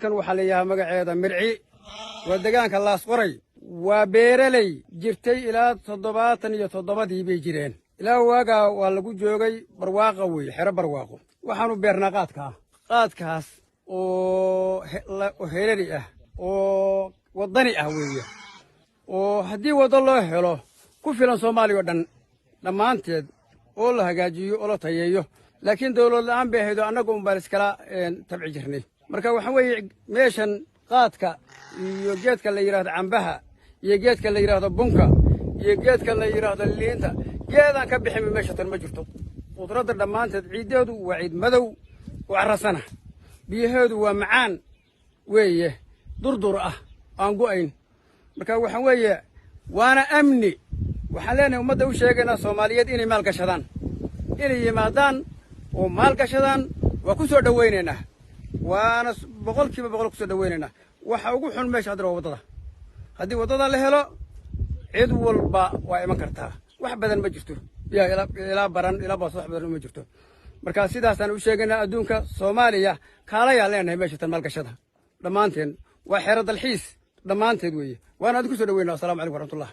Kan waxaa layahaa magaceeda Mirci, waa degaanka Laasqoray, waa beeraley jirtay ilaa 77-dii bay jireen. Ilaa waagaa waa lagu joogay. Barwaaqa weeye, xero barwaaqo. Waxaanu beernaa qaadkaa, qaadkaas oo herari ah oo waddani ah weeye, oo haddii waddo loo helo ku filan Soomaaliya oo dhan dhammaanteed, oo la hagaajiyo oo la tayeeyo. Laakiin dawlad la'aan bay ahayd oo annagu un baan iskala tabci jirnay. Marka waxaa weeye meeshan qaadka iyo geedka la yidhahdo cambaha iyo geedka la yidhaahdo bunka iyo geedka la yidhaahdo liinta, geedaan ka bixinba meesha tan ma jirto. Khudradda dhammaanteed, ciiddeedu waa ciid madow oo carrasana, biyaheedu waa macaan weeye, durdur ah, aan go'ayn. Marka waxaa weeye waana amni. Waxaan leenahay, ummadda u sheegaynaa Soomaaliyeed inay maal gashadaan, inay yimaadaan oo maal gashadaan. Waa ku soo dhowaynaynaa, waana 100% ku soo dhowaynaynaa. Waxa ugu xun meesha haddana waa waddada. Haddii waddada la helo, cid walba waa iman kartaa. Wax badan ma jirto, ya ilaa Baran ilaa Baas wax badan ma jirto. Marka sidaasaan u sheegaynaa adduunka, Soomaaliya kaalayaan leenahay meesha tan maalgashada dhammaanteen. Waa xero dalxiis dhammaanteed weeye, waana adinku soo dhaweynaa. Asalamu calaykum waraxmatullah.